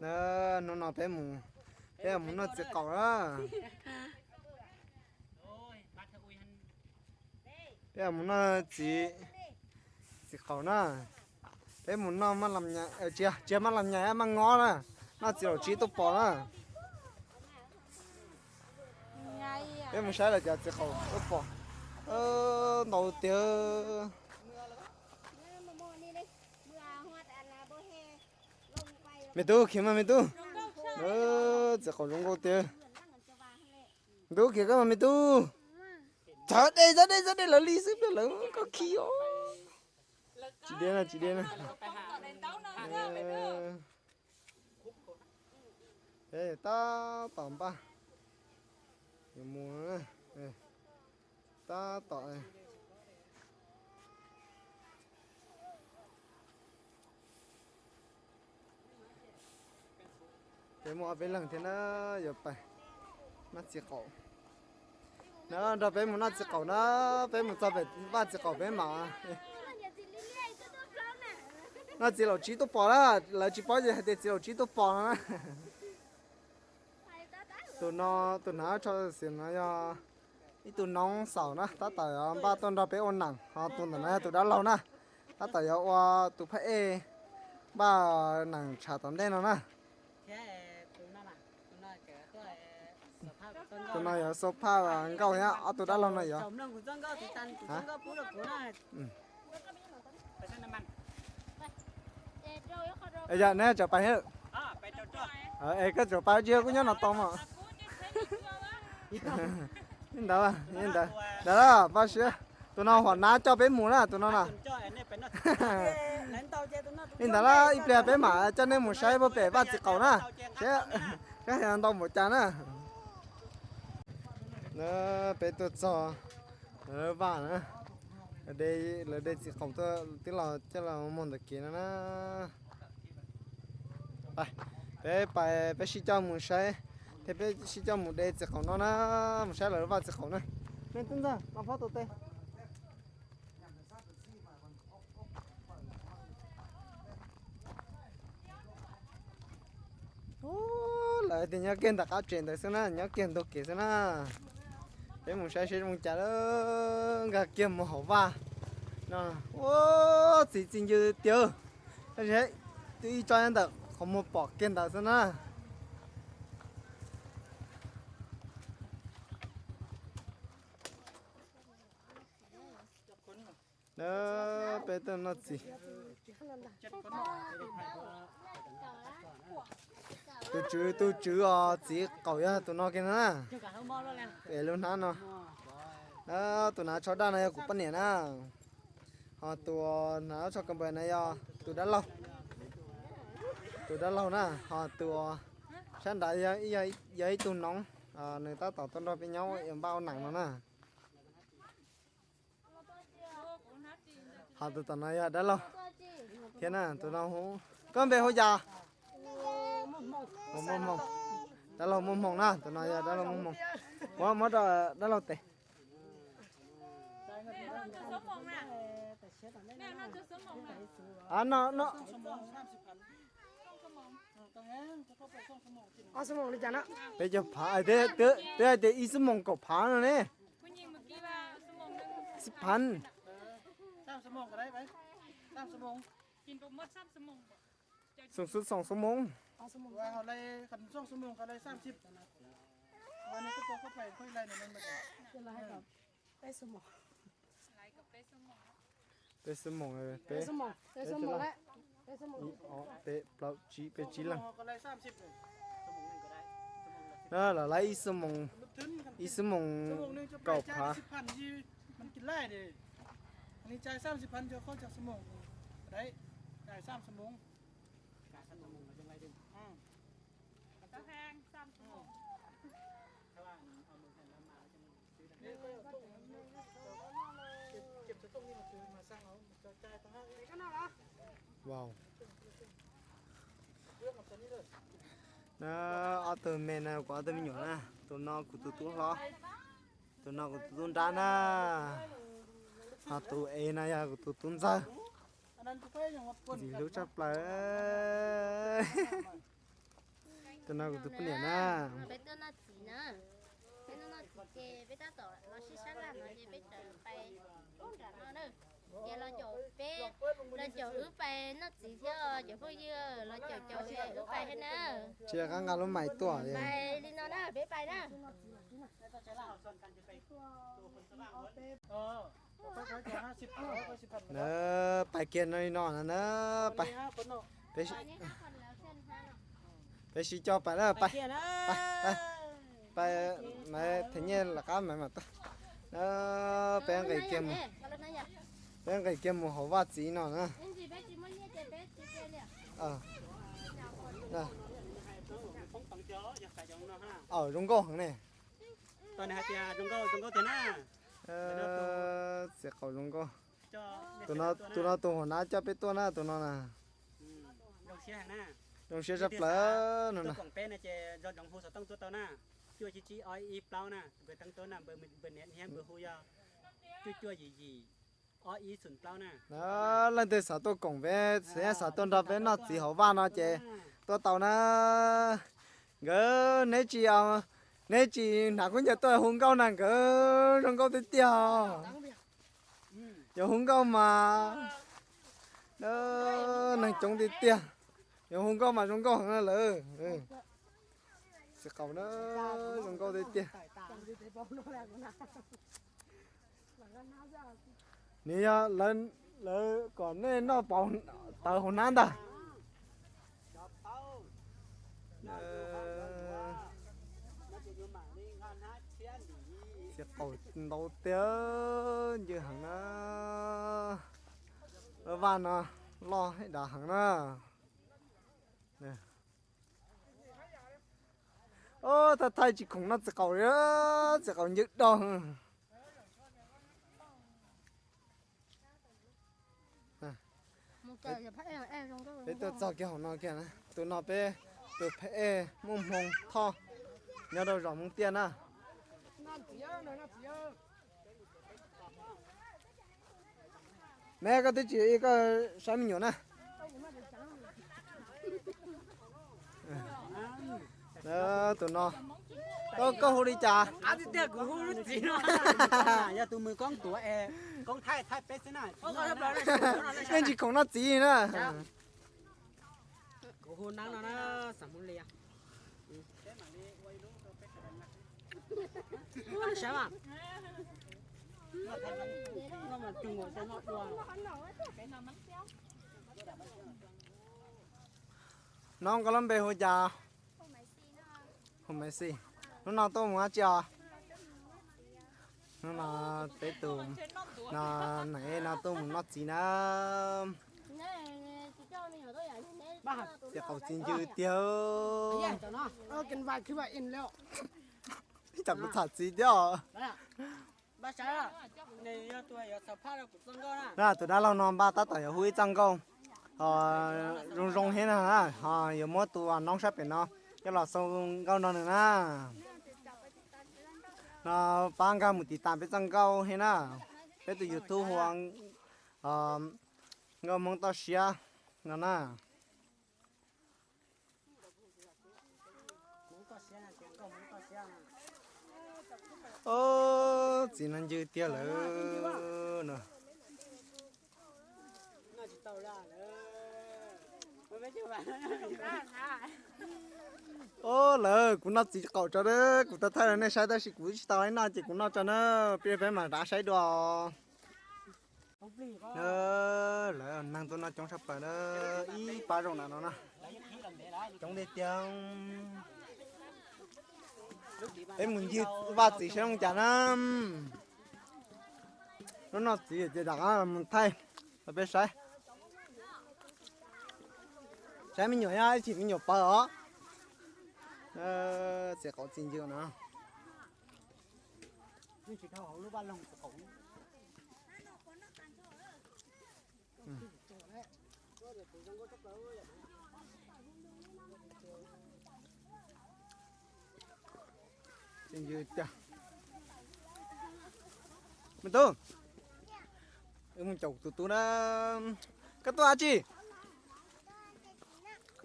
Na, hnub no peb mus, peb mus noj txiv qaum na. Peb mus noj txiv, txiv qaum na. Peb mus noj maj lam nyais, tsis, tsis maj lam nyais, maj ngob na. Noj txiv laum tsib tuaj pom na. Peb mus saib lawm cov txiv qaum tuaj pom ntau tiag. Me tub, khiav mas me tub. Txiv qaum zoo nkauj tiag. Me tub, khiav koj mas me tub. Txhob dej, txhob dej, txhob dej, lawv li xwb pliag lawv koj khi os. Tsis dej na, tsis dej na. Tab tom npaj, yuav mus na, tab tom. Peb muaj ob peb leeg thiab na, yuav pais noj txiv qaum. Na, nrog peb mus noj txiv qaum na, peb mus txog pem vaj txiv qaum peb mam noj txiv laum tsib tuaj pom na, lawv tsis paub ces hais tias txiv laum tsib tuaj pom no na. Tus no, tus hnav tsho xim no yog ib tug noob xaum na, tab tom yuav npaj tuaj nrog peb ua neem, ho tus ntawm no yog tus dab laug na, tab tom yuav ua tus phab ej npaj neem tshav tom ntej no na. Tus no yog xo phaj nkauj thiab ob tug dab laug no yog. Yog neb tseem pais thiab? Es koj tseem pais tsis yog kuj nyob no tau mas. Li ntawd, li ntawd, ntawd Paj Siab, tus no huam nav coj peb mus na, tus no na. Li ntawd na, ib pliag peb mam coj nej mus saib puag pem vaj txiv qaum na, saib, saib ntau npaum cas na. Peb tuaj txog lawv vaj na, lawv de txiv qaum tuaj tib los coj los muag ntawm kev no na. Peb pais, peb sib coj mus saib, thiab peb sib coj mus de txiv qaum no na, mus saib lawv vaj txiv qaum na. Nej tub ntxawg, mas phob tus tes. Lawv tias nyob kiag ntawm qab tsev ntawd xwb na, nyob kiag ntug kev xwb na. Peb mus saib seb zoo cas lawm, nkag kiag mus hauv vaj no. Ua, txiv txi ncw tiag. Tab sis twb ib tsob nyob ntawm qhov muag pom kiag ntawd xwb na. Peb tuaj noj txiv. Tus tswv, tus tswv os, txiv qaum yog tus no kiag na. Es lub hnab no. Tus hnav tsho daj no yog kuv poj niam na. Ho tus hnav tsho ka npawg na yog tus dab laug. Tus dab laug na, ho tus sab nrad yog ib tug noob, nws tab tom tuaj nrog peb nyob npaj ua neem no na. Ho tus tom no yog dab laug thiab na, tus no hu, koj npe hu cas? Muaj Hmoo. Dab laug Muaj Hmoo na, tus no yog dab laug Muaj Hmoo. Muab, muab rau dab laug tes. Peb caug phav, twb hais tias ib xuab moos kaum phav no ne. Xib phav. Xoom xuab xoom xuab moos. Peb xuab moos, peb, ib, ob, peb, plaub, tsib, peb tsib leeg. Lawv laiv ib xuab moos, ib xuab moos kaum phav. Wow. Na, ob tug me na, kuv ob tug me nyuam na, tus no kuv tus tub hlob, tus no kuv tus tub nrab na, ho tus ev no yog kuv tus tub ntxawg. Ntxim hlub tshaj plaws. Tus no kuv tus poj niam na. Peb tuaj noj txiv na. Peb tuaj noj txiv ces peb tab tom los sib sab laj no ces peb tawm pais nram no na. Ces los caum peb, los caum wb pais noj txiv thiab cov phooj ywg, los caum caum ces wb pais thiab na. Tsis qab nqa lub mais tuaj. Pais li no na, peb pais na. Na, pais kiag no li no na, pais, peb sib coj pais na, pais, pais, pais, mas them nyiaj lawv qab mas mas tuaj. Na, peb nqis kiag mus, peb nqis kiag mus hauv vaj txiv no na. Aw, zoo nkauj heev ne. Txiv qaub zoo nkauj. Tus no tus hauv nab coj peb tuaj na, tus no na. Zoo siab tshaj plaws no na. Cuaj yim yim, ob ib xwm plaub na. Leej twg xav tuaj koom peb, xav tuaj nrog peb noj txiv hauv vaj no ces tuaj tau na. Nkawd neb tsis, neb tsis hnav khaub ncaws tuaj hu nkauj na, nkawd zoo nkauj tiag tiag. Yuav hu nkauj mas, neeg coob tiag tiag. Yuav hu nkauj mas zoo nkauj heev na lawm. Txiv qaub na, zoo nkauj tiag tiag. Nws yog lawv kom nej noj pauv tawv hauv hnab ntag. Txiv qaub ntau tiag, ncw heev na. Lub vaj no loj dav heev na. Thaij thaij tsis khoom noj txiv qaub, txiv qaub ncw do. Peb tuaj txog kiag hauv no kiag na, tus no peb tus phab ej Muaj Hmoo Thoj nyob rau zos Hmoob Tiaj na. Neb koj twb tsis ib koj saib me nyuam na. Tus no, koj hu li cas? Yog tus mus koob tuav es koob thaij thaij peb xwb na. Yeej tsis khoom noj txiv na. Kuv hu Neeb no na, xeem Hmoob Lis. Neeb, koj lub npe hu cas? Hu Maiv Xis. Hnub no tuaj mus dab tsi os? Hnub no peb tus no, neeg no tuaj mus noj txiv na. Txiv qaub txiv ncw tiag. Ib tsam kuv tham txiv thiab os. Na, tus dab laug no npaj tab tom yuav hu ib txoj nkauj zoo zoo thiab na, ho yuav muab tus noob sab pem no coj los xaus nkauj no nws na. No pab nkag mus tiv tas peb txoj nkauj thiab na. Peb tus YouTube hu ua Nkauj Hmoob Toj Siab no na. Txiv no ncw tiag lawm no. Lawv, kuv noj txiv qaub tso, kuv tau thaij rau nej saib tab sis kuv tsis tau noj ces kuv noj tso na, peb mam rov saib dua. Lawv neeg tuaj noj coob tshaj plaws na, ib pab zoo na no na, coob tiag tiag. Peb mus ncig vaj txiv saib zoo cas na. Lub noj txiv ces rov qab mus thaij rau peb saib. Saib me nyuam, ib chim me nyuam pawg os. Txiv qaub txiv ncw no. Txiv ncw tiag. Me tub, mus caum tus tub na. Koj tuaj dab tsi?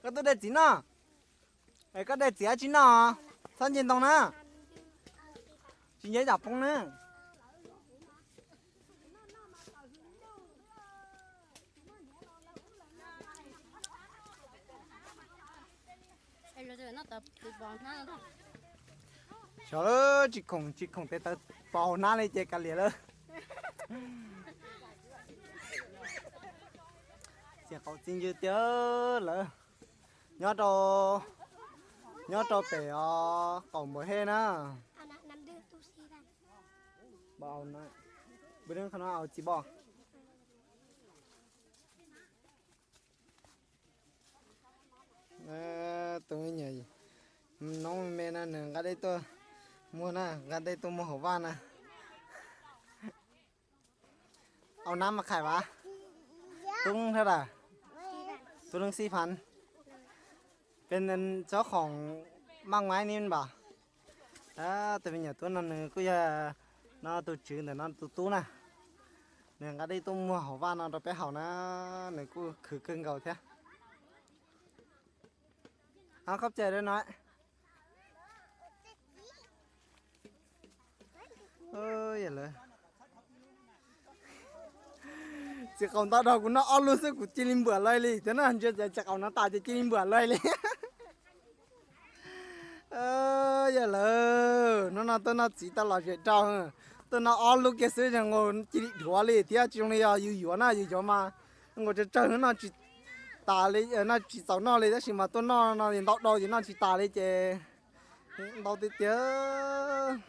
Koj tuaj de txiv noj? Es koj de txiv dab tsi no? Txhob nce ntoo na. Tsis nce zam poob na. Xyov lawm, tsis khoom tsis khoom tes taw pos hauv hnab li ces kav liam lawm. Txiv qaum txiv ntxwg tiag lawm. Nyob rau, nyob rau pem os qaum npawm hej na. Tus me nyuam noob me me no nws nqa dej tuaj muag na, nqa dej tuaj muag hauv vaj na. Au nab mas khais vas, tub thab das, tub leej xib phav, peb tsob khoom maj maib ni npam. Tus me nyuam tub no nws kuj yog no tus tswv ntawm no tus tub na. Nws nqa dej tuaj muag hauv vaj no rau peb haus na, nws kuj khwv kawg nkaus thiab. Khob cai no. Yog lawm, txiv qaum ntawd kuv noj ob lub xwb kuv cia li npuam lawm li thiab na, ntsia txiv qaum no tas ces cia li npuam lawm li. Yog lawm, hnub no tuaj noj txiv tau los zem rau, tuaj noj ob lub kiag xwb zoo nkaus cia li dhuav li thiab, tsis zoo li yog yus yuav na, yus yuav mas nkaus tsawg tsawg no tsis tas li, noj tsis txaus noj li, tab sis mas tuaj noj no ntau dau ces noj tsis tas li ces ntau tiag tiag.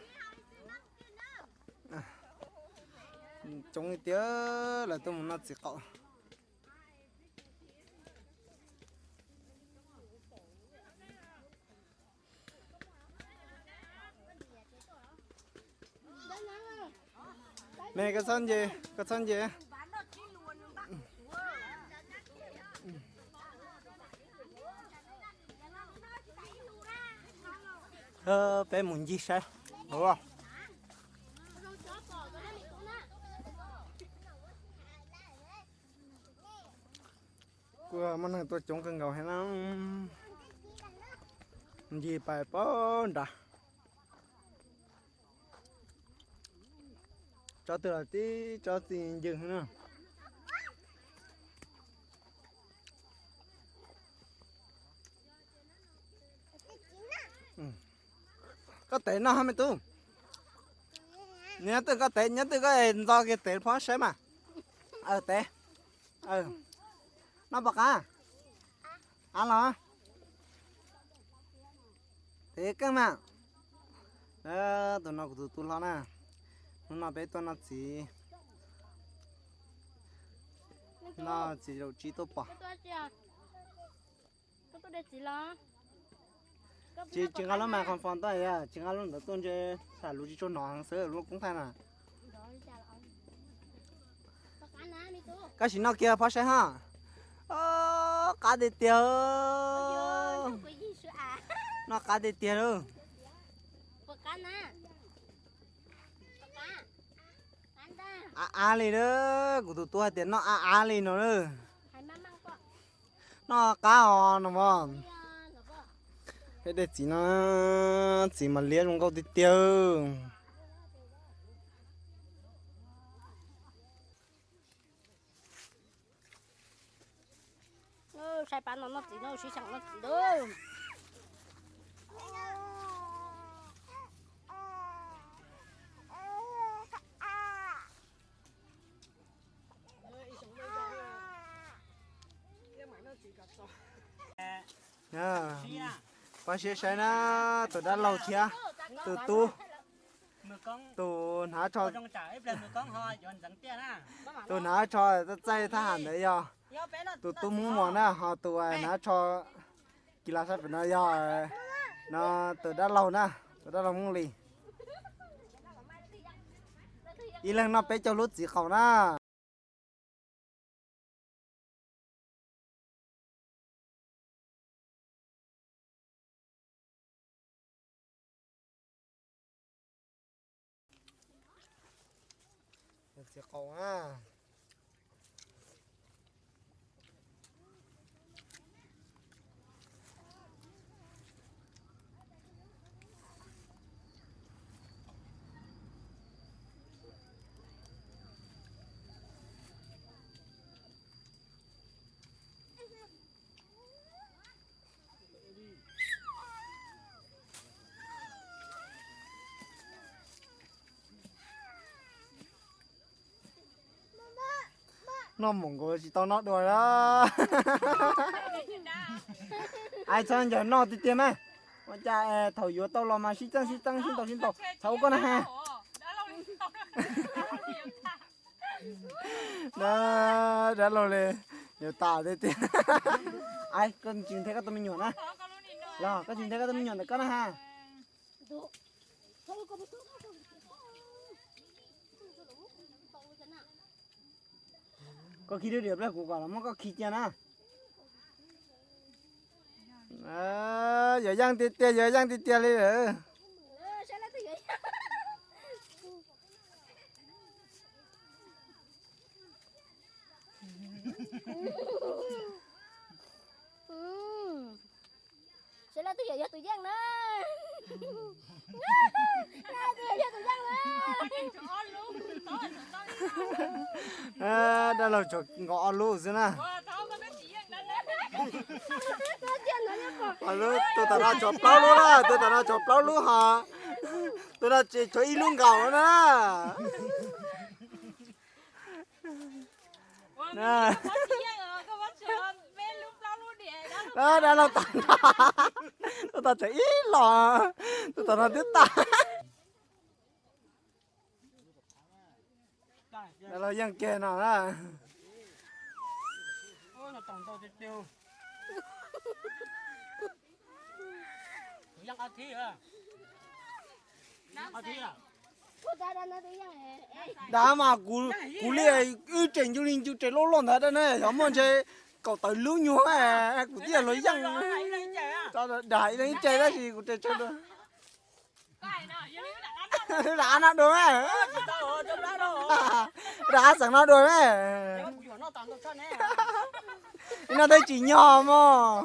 Coob tiag, lawv tuaj mus noj txiv qaum. Me koj txhob nce, koj txhob nce. Peb mus ncig saib. Kuj muaj neeg tuaj coob kawg nkaus thiab na. Ncig pais pab nrad. Tsob twg los tib tsob txiv ncw na. Koj tev noj hab me tub. Nyob twg koj tev, nyob twg koj ntxo kiag tev phob saib mas. Tev. Noj puas qab? Qab los? Tev kawg mas. Tus no kuv tus tub hlob na. Hnub no peb tuaj noj txiv. Noj txiv zaum tsib tuaj pom. Tsis, tsis nqa lub mas qhov fo tuaj, tsis nqa lub ntawd tuaj ntshe tham lus tsis tshua hnov heev xwb lub koob thaij na. Koj sim noj kiag phob saib hab. Qab tiag tiag. Noj qab tiag tiag lauj. Av av li lawm, kuv tus tub hais tias noj av av li no lawm. Noj qab os no mog. Peb de txiv no, txiv mas liab zoo nkauj tiag tiag. Saib pab no noj txiv no, sib xyaum noj txiv lauj. Pab siab saib na, tus dab laug thiab tus tub, tus hnav tsho, tus hnav tsho txaij thab ham ntawd yog tus tub Hmoob Muas na, ho tus hnav tsho kis las sab pem no yog no tus dab laug na, tus dab laug Hmoob Lis. Ib leeg noj peb caug lub txiv qaum na. Txiv qaum na. Noj mus nkaus tsis tau noj dua lawm. Ai, txhob ncaws noj tiag tiag mas. Ua cas thaum yuav tau los mas sib txeeb sib txeeb sib ntaus sib ntaus. Txhob ua koj na has. Dab laug li, yuav tas tiag tiag. Ai, koj tsis nthe koj tus me nyuam na. Los koj tsis nthe koj tus me nyuam ntawm koj na has. Koj khi dua diam pliag kuv kom los muab koj khi cia na. Yog yeej tiag tiag, yog yeej tiag tiag li lawm. Sawv daws twb yog yog tus yeej na. Sawv daws twb yog yog tus yeej na. Dab laug tshuav nkaus ob lub xwb na. Ob lub, tus tom no tshuav plaub lub na, tus tom no tshuav plaub lub hos. Tus no tseem tshuav ib lub nkaus na. Dab laug tas no, tus tom tshuav ib los, tus tom no twb tas. Dab laug yeej kiag no na. Dab mas kuv li wb tseem ncu li ncu tsev loj loj ntawd dab na, xyov muaj ntshe kaum tawm lub nyuag, kuv twb yog luag yeej. Dag ib leeg ib ce tab sis kuv tseem tsawg dua. Dag no dua me, dag xeem no dua me. Ib no tej tsis nyog mog.